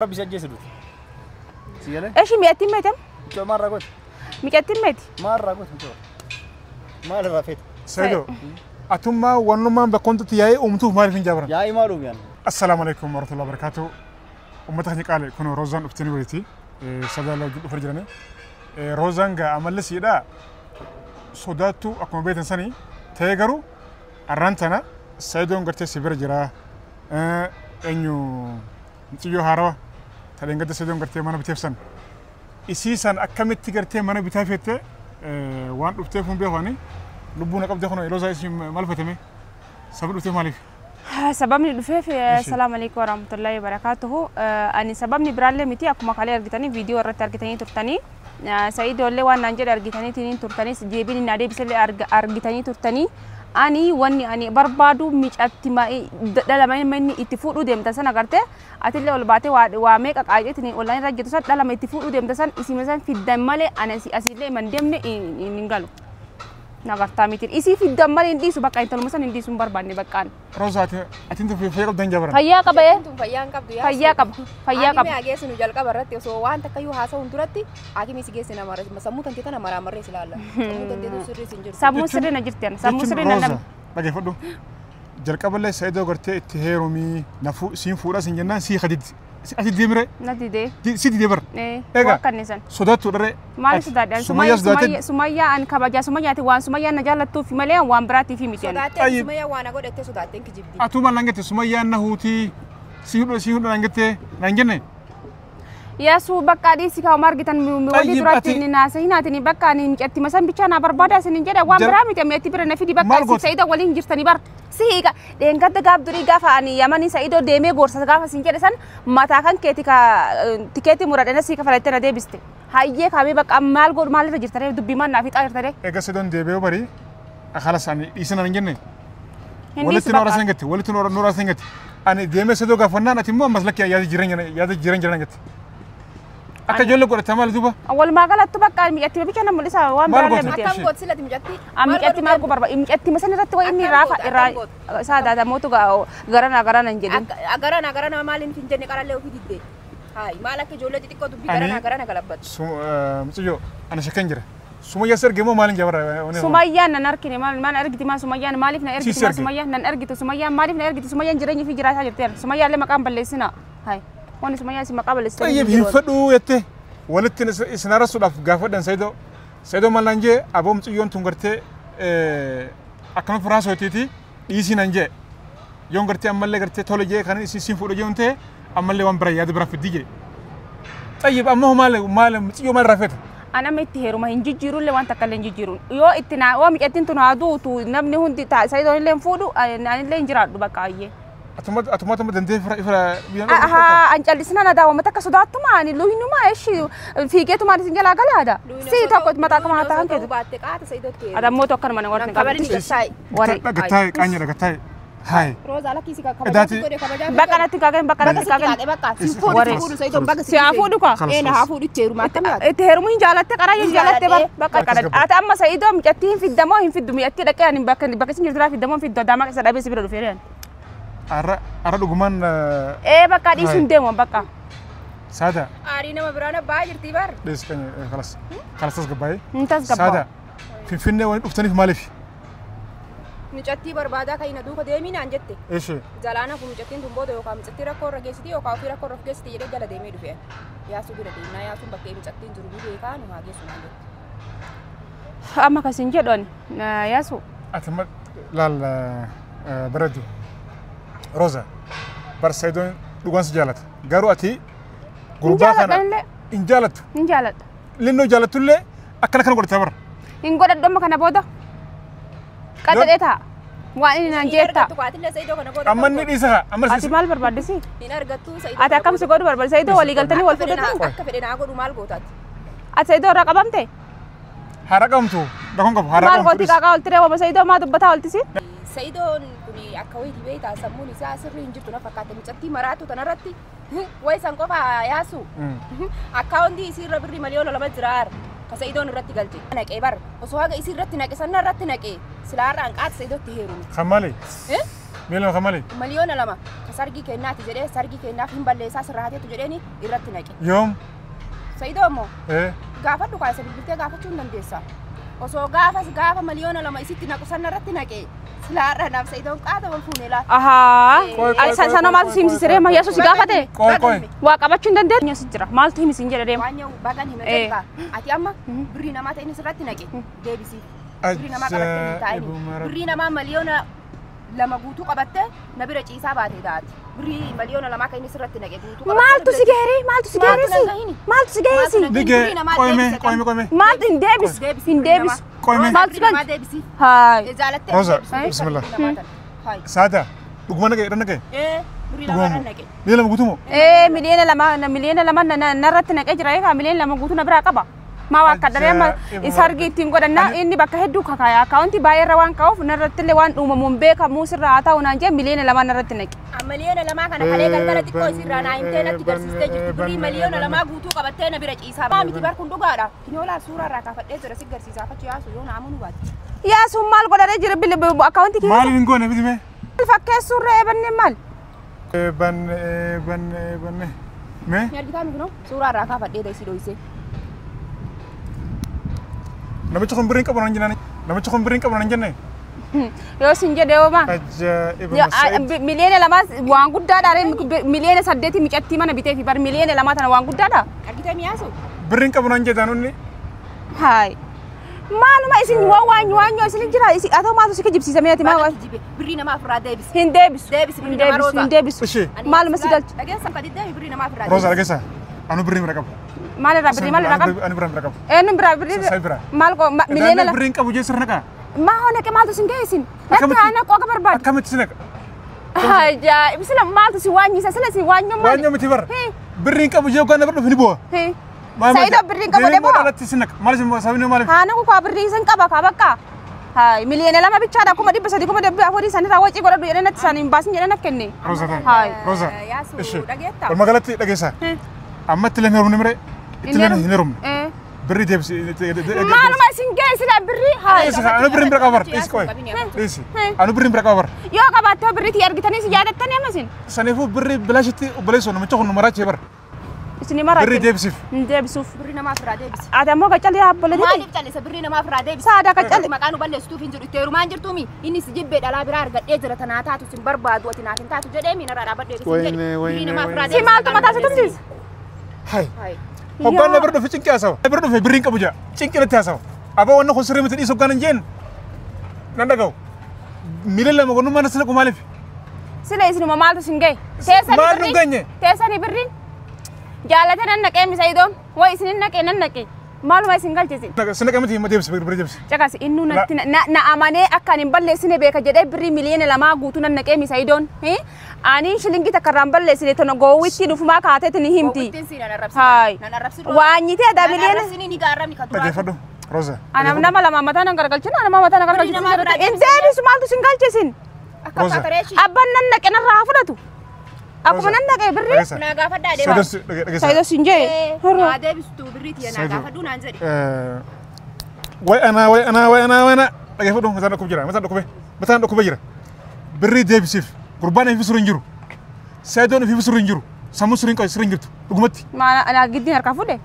Rabbi si ajjeese duuti. Si galee? Eshi mi'attiin meetam? Mucoo maal irraa goote? Mi'attiin meeti? Maal irraa goote mucoo? Maal irraa feete? Saidoo, atummaa wannummaan bakka hundatti yaa'ee uumtuuf maaliif hin jaabaran? Yaa'ii maal uumiyan? Assalaamu alaikum warahmatullahi wabarakatuh. Uummata keenya qaale kun Roozaan dhuftee ni beekti. Sadaa wajjin dhufaa jirani. Roozaan gaa amalli siidhaa sodaattuu akkuma beektan sanii ta'ee garuu arraan tana Saidoon gartee si bira jira. Eenyu mucayyoo haarawa tadheen gadda Saidoon gartee mana biteef san. Isii san akkamitti gartee mana bitaa feette waan dhufteef hin beeku ani lubbuu na qabdee kun Roozaa isin maal feetame? Sabni dhufteef maaliif? Sababni dhufeef salaamu alaikum warahmatullahi wabarakatuhu. Ani sababni biraallee miti akkuma kalee argitanii viidiyoo irratti argitanii turtanii. Sa'idoollee waan naan jedhe argitanii turtanii deebiin naa deebisellee argitanii turtanii. Ani wanni ani barbaadu micatti dhala manni itti fuudhuu deemta san agartee atillee ol baatee waa meeqa qaayiteetiin ollaan irra jirtu san dhala itti fuudhuu deemta san isima san fiddan malee ani asillee man deemne hin galu. Nagartaa miti isii fiddan malee hin dhiisu bakka intaluma san hin dhiisu hin barbaanne bakkaan. Roozaa ati ati fayyaa qabda hin jaabaran? Fayyaa qaba ee. Fayyaa hin qabdu yaa. Fayyaa qaba. Fayyaa qaba. Hakimii haa geessinu jalqaba irratti osoo waan takka iyyuu haasa'uun duratti hakimii si geessina mara sammuu tantee tana maraamarree si ilaalla. Sammuu tanteetu sirrii si hin jirtu. Sammuu sirrii na jirti ana. Sammuu sirrii na Roozaa dhageeffadhu. Jalqaballee Saidoo gartee itti heerumii na siin fuudhaa siin jennaan sii kadiddi. Ati deemire? Na didee. Si didee bara. Egaa waan kannisan. Sodaattuu dharee. Maaliif sodaadhaan? Sumayyaa sodaatee. Sumayyaa an kabajaa sumayyaati waan sumayyaan na jaallattuuf malee waan biraatiif miti. Sodaattee sumayyaa waan godhattee sodaatteen kijibdi. Atuu maal naan jette sumayyaan na huutii si hudhu naan jettee naan jenne. Yaasuu bakka dhiisi kaa'u argitan walii duratti inni naasa hin haatini bakka ani mi'atti masan bichaa na barbaada isin jedha waan biraa miti mi'atti bira na fidi bakka si Saidoo waliin jirtanii bar. Si hiika dheengadda gaaf durii gaafa ani Yamanii Saidoo deemee gorsa gaafa sin jedhe san mataa kan keeti ka tikeetii muradhee si kafalattee na deebiste. Hayyee kaamee bakka maal godhu maalirra jirtanii dubbii maal naaf hixaa jirtanii. Egaa Saidoon deebi'ee barii akhala isaanii dhiisan hin jenne. Walitti noora san gatti walitti noora san gatti. Ani deemee Saidoo gaafannaan ati immoo ammas lakki yaada jiran jiran gatti. Akka ijoollee godhata maal duuba? Walumaa galatti bakka mi'atti bicha na mul'isa waan biraallee miti. Akkam gooti silati mi'atti? Mi'atti maal barbaada? Mi'atti masan irratti wayi inni raafa irraa isaa daadamoota garana garana hin jedhin. Garana garana maaliin hin jenne qarallee ofii diddee. Hayi maal akka ijoollee xixiqqoo dubbii garana garana galabbatu. Mucayyoo ani shakkan jira. Sumayyaa si erge moo maaliin jabara? Sumayyaan nan argine maal argiti maa Sumayyaan maaliif na ergiti maa Sumayyaan nan argitu Sumayyaan maaliif na ergiti Sumayyaan jireenya fi jiraataa jirti Sumayyaan illee maqaan balleessina. Hayi. Wanni Sumayyaa si maqaa balleessite. Tayyib hin fedhuu jettee walitti isin arrasuudhaaf gaafadhan Saidoo. Saidoo maal naan jee aboo mucayyoon tun gartee akkana furaasa hoteeti dhiisii naan jee. Yoon gartee ammallee gartee tole jee kan isin siin fuudha jechuun ta'e ammallee waan bira yaada bira fiddii jee. Tayyib amma maal maal mucayyoo maal irraa feeta? Ana amma itti heeruma hin jijjiirullee waan takka illee hin jijjiiru. Yoo itti naa yoo mi'attiin tun haa duutu namni hundi Saidoon illee hin fuudhu anillee hin jiraadhu bakka ayyee. Atuma dandee fira ifira biyya. Ahaa an callisna na daawwama takka sodaattuma ani luhinuma eshi fiigeetuma isin jalaa galaadha. Si tokko mataa kama hataa kan keetu. Baatte qaata Saidootti. Adammoo tokko kanuma warri qabdi. Dhagattaa'e qaanya dhagattaa'e. Hayi. Roozaa lakkii si kabajaa godhe kabajaa. Bakka natti kaageen bakka natti kaageen. Bakka si fuudhu fuudhu Saidoon bakka si haa fuudhu ka. Ee na haa fuudhu itti heeruma akkam yaadda. Itti heerumuu hin jaalatte qaraa hin jaalatte bakka kana. Ati amma Saidoo mi'attii hin fiddamoo hin fiddu mi'attii dhaqee ani bakka bakka isin jirtu fiddamoo hin fiddu adaamaa keessa dhabee si bira dhufee re'an. Arra dhugumaan. Ee bakka dhiisuu hin deemu bakka. Saada. Aarii nama biraan abbaa jirti bar. Dhiis keenya kalas. Kalas tasgabbaa'ee. Hin tasgabbaa'u. Saada. Finfinnee waan dhuftaniif maaliif? Micattii barbaadaa kan na duuka deemii naan jette. Ishee. Jalaana kun micattiin tun booda yookaan micattii rakkoo irra geessiti yookaan ofii rakkoo irra geessiti jedhee jala deemee dhufe. Yaasuu bira deemnaa yaasuun bakkee micattiin jiru ni beekaa nu haa geessu naan jette. Amma kasin jedhan yaasuu. Ati laal bareedu. Roza, bar Saidoon dhugaan si jaalata. Garuu ati gurbaa kana hin jaalattu. Hin jaaladha. Linnoo jaalattullee akkana kana godhataa bara. Hin godhadhu amma kana booda. Qaxalee ta'a. Waan inni naan jee ta'a. Amma inni dhiisa haa. Amma Ati maal barbaaddisi? Hin argattu Saidoo. Ati akkam si godhu barbaadde? Saidoo walii galtanii wal fuudhatan? Akka fedhe naa godhu maal gootaati? Ati Saidoo irraa qabamte? Haara qabamtu. Dhakuun qabu haara Maal qabamtu. gooti qaaqaa olti reewama Saidoo maa dubbataa oltisi? Saidoon kun akka wayii beektaa sammuun isaa sirrii hin jirtu na fakkaate micattii maraatu tanarratti wayi san qofa yaasu akkaawuntii isii irra birrii miliyoona 2 jira ka Saidoon irratti galche. Naqee bar osoo haga isii irratti naqe sanna irratti naqe silaa har'aan qaata Saidootti heerumi. Kan maali? Miiliyoona kamali? 2 miliyoona ka sargii kennaati jedhee sargii kennaaf hin balleessaa sirraa hateetu jedheeni irratti naqe. Yoom? Sa'idoo immoo Ee. gaafadhu kaasa bilbiltee gaafachuu hin dandeessa. Osoo gaafas gaafa 2 miliyoona isitti naqu sana irratti naqe silaarra naaf Sa'idoon qaata wal fuune laa. Ahaa. Qoy, qoy, qoy, Sana maaltu si himsisiree ma Yesuus si gaafate? Qoy, qoy. Waa qabachuu hin dandeenye si jira. Maaltu himisiin jedha deema. Waan nya'u bagan hime jedha. Ati amma birrii namaa ta'in sirratti naqe deebisiif. Birrii namaa qabattee hin taa'ini. Birrii namaa 2 miliyoona guutuu qabattee na bira ciisaa baatee taati. Birrii 2 miliyoona kan inni sirratti naqe guutuu qabattee. Maaltu si gahere? Maaltu si gahere si? Maaltu si gahere si? Digee qoyme qoyme qoyme. Maaltu hin deebisu? Hin deebisu. Qoyme. Maaltu si namaa galche? deebisiif. Haay. Jaalattee Rosa, deebisiif. bismillah. Haay. Saada dhuguma naqe irra naqe. Ee birrii namaa irra naqe. 2 miliyoona guutuu moo? Ee 2 miliyoona narratti naqee jira egaa 2 miliyoona guutuu na biraa qaba. Maa waa akka daree amma sargii ittiin godhannaa inni bakka hedduu kakaaya akkaawuntii baay'ee irra waan ka'uuf narratti illee waan uumamuun beekamu sirraa haa ta'u naan jee 2 miliyoona narratti naqe. 2 miliyoona kana kalee galgala xiqqoo isirraa naa himtee natti garsiistee jirti. Birrii 2 miliyoona guutuu qabattee na bira ciisaa. Maa miti bar kun dhugaadha. Kinoolaa suuraa irraa kaafadhee jira si garsiisaa fachi yaasu yoo naamu nu baate. Yaasuun maal godhadhee jira bili akkaawuntii kiyya Maaliif hin goone miti mee? fakkeessuurra eebannee maal? Banne banne banne. Mee? Ni argitaa nu kunoo suuraa irraa kaafadhee si dhoysee. Namichi kun birrii hin qabu naan jennaan. Namichi kun birrii hin qabu naan jenne. Yoo sin jedhe hooma. Ajaa'iba Sa'iid. 2 miliyoona waan guddaadha. 8 miliyoona micattii mana biteefi bar 2 miliyoona tana waan guddaadha. Argitee miyaasu? Birrii hin qabu naan jedhaan inni. Haay. Maaluma isin waan waan waanyoo isin jira isin atoo maaltu si kijibsiisa meeti maa Baga kijibe birrii namaa ofirraa deebisi. Hin deebisu. Deebisi Hin birrii namaa deebisu. Roozaa. Hin deebisu. Ishee. Maaluma si galchu? Dhageessa kan deebi birrii namaa ofirraa Roza deebisi. dhageessa. Anu birrii bira qabu. Maalirraa birrii maalirraa qabu? Anu birrii bira qabu. Eenyuun biraa birrii? Sai biraa. Maal qo 2 miliyoona? Birrii hin qabu jee sirna qaa. Maa hoo naqe maaltu sin ga'e isin? Natti haa naqu akka barbaadu. Akkamitti si naqa? Ajaa'ib sila maaltu si waanyisa sila si waanyoo maali? Waanyoo miti bara. Birrii hin qabu jee hoggaan na bira dhufe ni bu'a. Saayidoo birrii hin qabu deebi'a. Alatti si naqa. Maal isin sabni maaliif? Haa naqu kaa birrii isin qaba kaa bakka. Haay 2 miliyoona bichaadha 300,000 400,000 sanirraa wacii godhadhu jedhee natti isaanii hin baasin jedhee naf kenne. Roza ta'e. Haay. Roza. Yaasu Ishee. dhageetta. Walumaa galatti dhageessa. Amma itti illee hin heerumne miree. Itti illee hin heerumne. Birrii deebisi. Maaluma isin ga'e sila birrii haay. Dhiisi anu birrii bira qaba bara. Dhiisi qoy. Dhiisi. Anu birrii bira qaba bara. Yoo qabaattee birriitii argitanii si yaadattanii amma isin. Saniifuu birrii bilaashitti obboleessoo namicha kun nu maraachee bara. Isin maraachee. Birrii deebisiif. Hin deebisuuf. Birrii namaa ofirraa deebisi. Ati ammoo qaccallee abboleetii. Maaliif callisa birrii namaa ofirraa deebisi? Saadaa qaccallee. Maqaa nu balleessituuf hin jiru itti heerumaan jirtuumi inni si jibbee dhalaa biraa argadhee jira tanaa taatu sin barbaadu ati naaf hin taatu jedhee miinarraa dhaabbadhee sin jedhe birrii namaa ofirraa Si maaltu mataa si tumsiisa? Hai. Hoggaan na bira dhufe cinqii haasawa. Na bira dhufe birrii hin qabu jaa. Cinqii natti haasawa. Abaa wanna kun sirrii miti dhiisa hoggaan hin jeen. Nan dhaga'u. 2 miliyoona gonnummaa na silaqu maaliif? Sila isinuma maaltu sin ga'e? Teessanii Maal nu birriin? geenye? Teessanii birriin? Jaalate nan naqee misayidoon. Way isinin naqee nan naqee. Maaluma isin galchisi? Sinaqa miti himma deebisi birrii deebisi. Caqas innuu natti na amanee akka ani hin balleessine beeka jedhee birrii 2 miliyoona guutuu nan naqee misayidoon. Ani shilingii takka irraa hin balleessine tono goowwitti dhufumaa kaateeti ni himti. Goowwittiin si nan arrabsine. Haay. Nan arrabsine. Waanyitee ada Nan miliyoona. arrabsini ni gaarramni ka duraa. Dhaggeeffadhu. Roza. Anam nama lama mataa nan garagalchina nama mataa nan Birrii namaa garagalchina. biraa Hin deebisu maaltu sin galchisin? Akka Roza. kaatareeshi. Abbaan nan naqe narraa haa fudhatu. Akkuma nan naqe birrii. Naa gaafadhaa deemaa. Dhageessa. Saayidoo sin jee. Naa deebistu birrii tiyya naa gaafadhuu naan jedhe. Way anaa way anaa way anaa way anaa dhaggeeffadhu mataan dhukkube jira mataan dhukkube mataan dhukkube jira. Birrii deebisiif gurbaan ifi sirri hin jiru. Saayidoon ifi sirri hin jiru. Sammuu sirri hin qabu sirri hin jirtu dhugumatti. Maa ana giddiin harkaa fuudhe?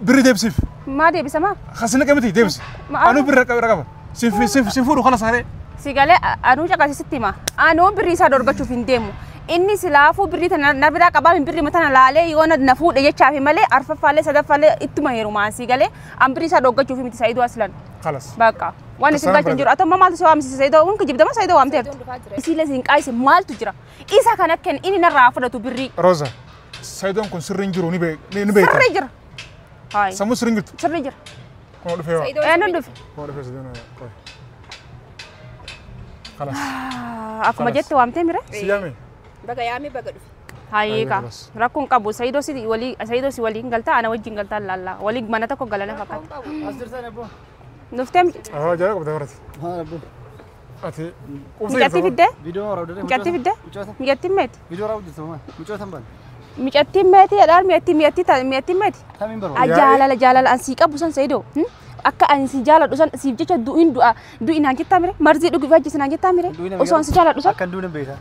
Birrii deebisiif. Maa deebisa maa? Khasina miti deebisi. Anuu birrii qaba. Siif fuudhu khalas haree. Si galee anuu caqasisitti hima. Anuu birrii isaa dorgachuuf hin deemu. Inni silaafuu birrii tana na biraa qabaa birrii tana laalee yoo na fuudhe jechaafi malee arfaffaallee sadaffaallee ittuma heerumaan si galee an birrii isaa dorgachuuf miti Saayidoo aslan. Khalas. Bakka waan isin galchan jiru atoo maaltu si waamsise Saayidoo kun kijibdama Saayidoo waamteertu. Isiilee siin qaayise maaltu jira? Isa kana kenna inni narraa fudhatu birrii. Roza. Saayidoon kun sirri hin jiru ni beekta. Sirri jira. Hayi. Sammuu sirri hin jirtu. Sirri jira. Kun dhufee waa. Eenyuun dhufe? Kun dhufee Saayidoon qoy. Khalas. Akkuma jette waamtee mire? Si yaame. Baga yaame baga dhufe. Hayiika rakkoon qabu Saayidoo si walii Saayidoo si waliin galtaa ana wajjin galtaa laalla waliin mana tokko galana fakkaata. As jirtan abbo. Dhuftee Ahoo jala qabda barate. Maal abbo. Ati. Micattii fiddee? Viidiyoo waraabdee. Micattii fiddee? Mucoota. Micattiin meeti? Viidiyoo waraabdee jirtu maal? Mucoota hin baane. Micattiin meeti jedhaan miyattii miyattii miyattiin meeti? Tamiin barbaada. Jaalala jaalala ansii qabu san Saayidoo. Akka ani si jaaladhu san siif jecha du'in du'a du'i naan jettaa mire marzii dhugi fajjisi naan jettaa mire osoo an si jaaladhu san. Akkan duune beeka.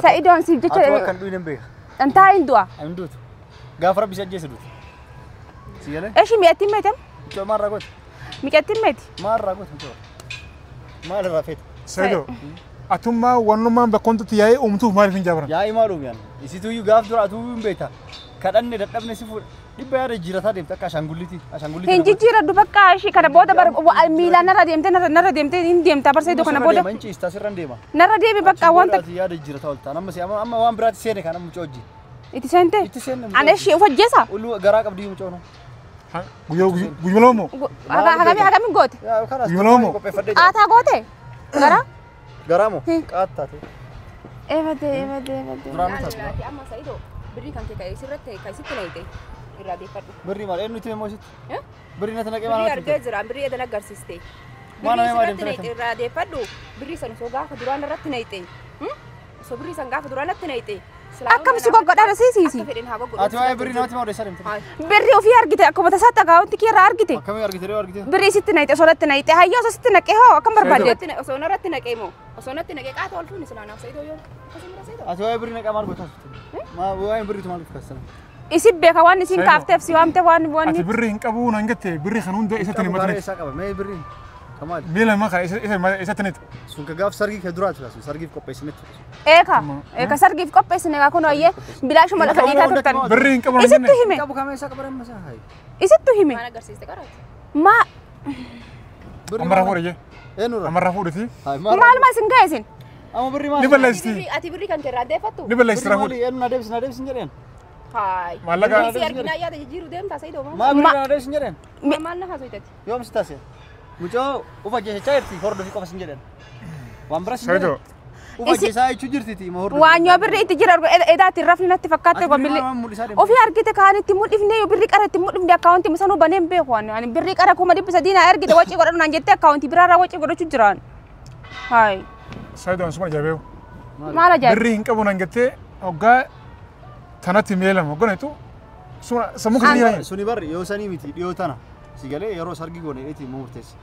Sa'idoo an siif jecha. Ati akkan duune beeka. Antaa hin du'a. Hin duutu. Gaafa rabbi si ajjeese duutu. Si galee? Eshi mi'attiin meetam? Mucoo maal irraa goote? Mi'attiin meeti? Maal irraa goote mucoo? Maal irraa feete? Sa'idoo atummaa wannummaan bakka hundatti yaa'ee uumtuuf maaliif hin jaabaran? Yaa'ii maal uumu yaana? Isituyyuu gaaf dura atuu hin beekta. Kadhanne dadhabne si fuudha. Dhibba yaada jijjiirataa deemte akka ashaangulliitii. Ashaangulliitii. Hin jijjiiradhu bakka ishii kana booda miilaan narra deemte narra deemte hin deemta bar Sa'idoo kana booda. Deema hin ciista sirra hin deema. Narra deemi bakka wanta. Yaada jijjiirataa olta. Amma waan biraatti seene kan amma mucoo hojii. Itti seente? Itti seenne. Ana ishee of ajjeesa? Uluu garaa qabdi mucoo nu. Guyyuma lama moo? Hagamiin goote? Guyyuma lama moo? Qaataa goote? Garaa? Garaa moo? Qaataa ta'e. Eemadee eemadee eemadee. Duraanuu taate. Amma Sa'idoo birrii kan kee ka'e sirratti kan sitti naqite irraa deeffadhu. Birrii maal eenyu itti immoo sitti? Birrii natti naqee maal Birrii argee jira birrii edan agarsiiste. Maal Birrii nama sirratti deemte naqite irraa deeffadhu birrii san osoo gaafa duraan irratti naqite. Osoo birrii san gaafa duraan irratti naqite. Akkam si goggodhaan siisiisi. Akka fedhen haa goggodhu. Ati waa'ee birrii namatti maal odeessaa deemte? Birrii ofii argite akkuma tasaatti akaawwanti kee irraa argite. Akkamii argite ree argite? Birrii sitti naqite osoo natti naqite hayyaa osoo sitti naqee hoo akkam barbaadde? Osoo narratti naqee moo? Osoo natti naqee qaata ol fuuni silaa naaf Sa'idoo yoo. Akkasuma Sa'idoo. Ati waa'ee birrii naqaa maal gootaa turte? Maa waa'ee birriitu maal kaastan? Isin beeka waan isin kaafteef si waamte waan waan. Ati birrii hin qabu naan jette birrii kan hunda isatti ni maxxanite. Isaa qaba mee birriin kamaali? Miila lama kana isatti ni. Sun ka gaaf sargii kee duraati kaasu sargiif qopheessinetti. Eeka eeka sargiif qopheessine gaa kun hoyyee bilaashuma lafa dhiitaa turtan. Birrii hin qabu naan Isittu jenne. hime. Qabu kamee isaa qaba remma isaa hayi. Isittu hime. Maal agarsiiste qaraati? Ma Amarraa fuudhe jee. Eenyurra? Amarraa fuudhiti. maaluma isin ga'e isin? Amma birrii maali? Ni balleessiti. Ati birrii kan kee irraa deeffattu? Ni balleessiti Birrii irraa maali? fuudhe. Eenyu na deebisi na deebisi hin jedheen? Hayi. Maallaqa. Birrii si arginaa yaada jijjiiruu deemtaa Sa'idoo maal? Maa birrii na deebisi hin jedheen? Maal na haasofitati? Yoom si taasise? Mucoo ufa jecha jirti hordofii qofa sin jedhan. Waan bira sin Sa'idoo. jedhan. Ufa jecha jechuu jirtiti ma hordofii. Waanyoo birrii itti jira edaa ittiin rafni natti fakkaatte Ati birrii gombilli. maal mul'isaa deemte? Ofii argite kaan itti mul'ifne yoo birrii qara itti mul'ifne akkaawunti misanuu banee hin beeku ani birrii qara 300,000 naa ergite wacii godhadhu naan jettee akkaawunti biraarraa wacii godhachuu jiraan. Hayi. Sa'idoo ansuma ajaa'ibee. Maal ajaa'iba? Birrii hin qabu naan jettee hoggaa tanatti miila lama hoggaa neetu sammuu keessa jira. Suni barri yoo sanii miti dhiyoo tana si galee yeroo sargii goone dheetii immoo murteesse.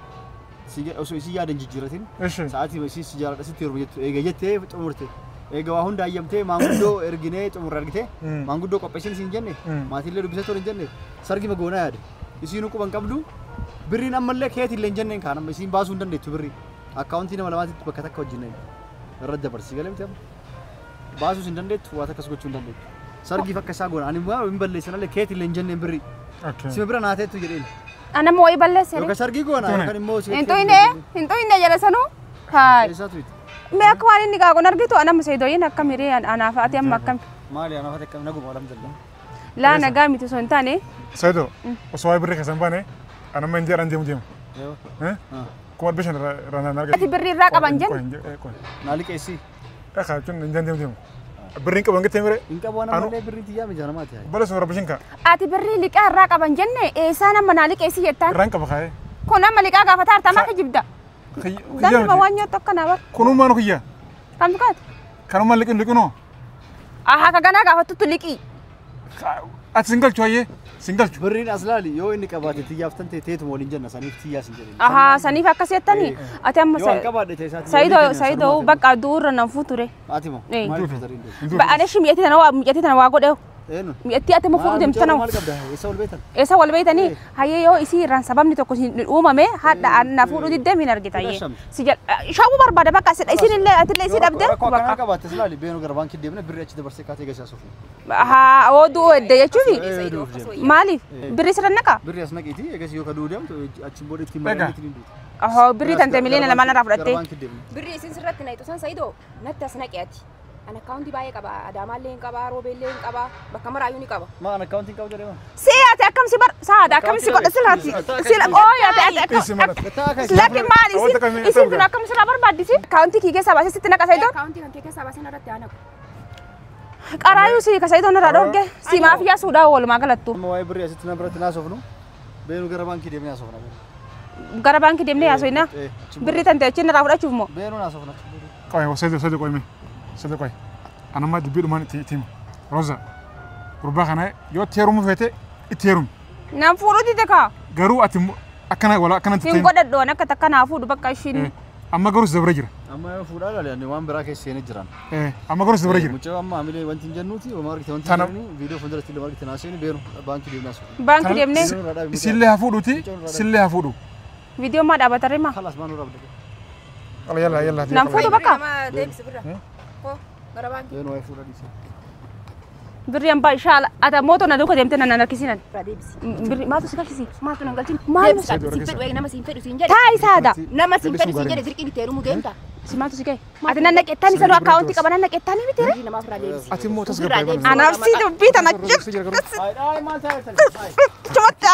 Si osoo isii yaada hin jijjiiratin sa'aatii isii si jaaladha sitti yeroo jettu eega jettee xumurte. Eega waa hunda hayyamtee maanguddoo erginee xumurre argite maanguddoo qopheessin siin jenne maatiillee dubbisee ture hin jenne sargii magoonaa yaade. Isiin quban qabdu birriin ammallee keetillee hin jenneen kaan amma isiin baasuu hin dandeettu birrii. Akkaawuntii nama lamaatitti bakka takka wajjin irratti dabarsi galee miti amma. Baasuus hin dandeettu waa takkas gochuu hin dandeettu. Sargiif akka isaa goona ani hin balleessan allee keetillee hin jenneen birrii. Sima bira naateettu jedheen. Anammoo wayii balleesse. Yookaan sargii goona yookaan immoo Hin xuyne hin xuyne jedha sanuu. Hayi. Eessaatu itti? Mee akka waan inni gaagoon argitu anamma Sa'idooyin akkam hiree anaaf ati amma akkam. Maali anaaf ati akkam naguma alhamdulillah. Laa nagaa miti osoo hin taane. Sa'idoo osoo waa'ee birrii keessa hin baane anamma hin jedhan deemu deemu. 5,500 irraa naan argate. Ati birrii irraa qaban jenne. Naa liqeessi. Egaa jechuun hin deemu deemu. Birrii hin qabu hangattee miree. Hin qabu waan ammallee birrii tiyyaa miti namaati. Bala sun rabbishin kaa. Ati birrii liqaa irraa qaban jenne eessaa nama naa liqeessi jettaan. Irraan qaba kaa'ee. Kun amma liqaa gaafataa harta maa kijibda. Danuma waan nyaattu akkana bar. Kunummaan kiyya. Kam tukaati? Kanummaan liqin liqinoo. Ahaa ka ganaa gaafattutti liqii. Ati sin galchu hayyee sin galchu. Birriin as laali yoo inni qabaate tiyyaaf tan ta'e teetuma waliin jenna saniif tiyyaa sin jedheen. Ahaa saniif akkas jettanii ati amma Yoo an qabaadhe ta'e isaati. Sa'idoo Sa'idoo bakka duurra nan fuuture. Ati moo? Maaliif fuutariin deemu? Ani ishii mi'eetti tana waa mi'eetti tana waa godhe. Eenyu? Mi'eetti ati immoo fuudhu deemtu tana. Maal qabda? Eessa wal beektan? Eessa wal beektanii? Hayyee yoo isii irraan sababni tokko uumame hadha na fuudhu diddee hin argita hayyee. Si shawuu barbaada bakka isin illee atillee isii dhabde. Rakkoo akkanaa qabaatte laali beenu gara baankii deemne birrii achi dabarsee kaatee gashaa sofu. Haa oduu edde jechuufi. Maaliif? Birrii sirra naqa? Birrii as naqiiti egas yoo ka du'u deemtu achi booda ittiin mari'annee ittiin duutu. Ahoo birrii tante 2 miliyoona irraa fudhattee. Birrii isin sirratti naqxu san Sa'idoo natti as naqi ati. An akkaawuntii baay'ee qaba. Adaamaallee hin qaba, Roobeellee hin qaba, bakka maraayyuu ni qaba. Maa an akkaawuntii hin qabu jedhee maa? Si ati akkam si bar saada akkam si godha silaati. Sila ooyi ati ati akkam. Lakki maali isin isin kun akkam sirraa barbaaddisi? Akkaawuntii kii keessaa baasee sitti naqa Sa'idoon. Akkaawuntii kan kee keessaa baasee narratti haa naqu. Qaraayyuu si ka Sa'idoon irraa dhorge si maafiyaa suudhaa walumaa galattu. Amma waa'ee birrii asitti na biratti naasofnu beenu gara baankii deemnee haasofna. Gara baankii deemnee haasofna. Birrii tante achi irraa fudhachuuf moo? Beenu naasofna. Qoy Sa'idoo Sa'idoo qoy mee Sa'idoo qoy. Anamma dubbiidhumaan itti hima. Roza gurbaa kana yoo itti heerumuu feete itti heerumi. Nan fuudhuu dide kaa. Garuu ati Akkana wala akkanatti Hin ta'in. godhadhu waan akka takka naa fuudhu bakka ishiin. Amma garuu si dabra jira. Amma yoo fuudhaa ilaali ani waan biraa keessa seenee jiran. Amma garuu si dabra jira. Mucaa amma hamilee wanti hin jennuuti homaa argite wanti hin Tana- jennuuni viidiyoo fuulduratti illee argite naaseen beenu baankii deemnaa sun. Baankii deemnee Isillee haa fuudhuuti sillee haa fuudhu. viidiyoo maa dhaabataree maa? Kalaas maan nurraa abdate. Ala yalla yalla. Naan fuudhu bakka. Nama deebisi birra. Koo gara baankii. Beenu waa'ee fuudhaa dhiise. Birri hambaa inshaala ati mootoo na duuka deemtee na harkisinan. Birra deebisi. Birri maatu si galchisi? Maaltu nan galchin? Maal Deebisi siin fedhu eegi nama siin fedhu siin jedhe. Taa isaadha. Nama siin fedhu siin jedhe dirqiin itti heerumuu deemta. Si maatu si gahe? Ati nan naqettanii sanuu akkaawuntii qaba nan naqettanii miti ree? Birri namaaf irraa deebisi. Ati immoo Birraa tasgabbaa'e. deebisi. Anaaf si dubbii tana Jira garuu. Ay maal taa'e? cimatti.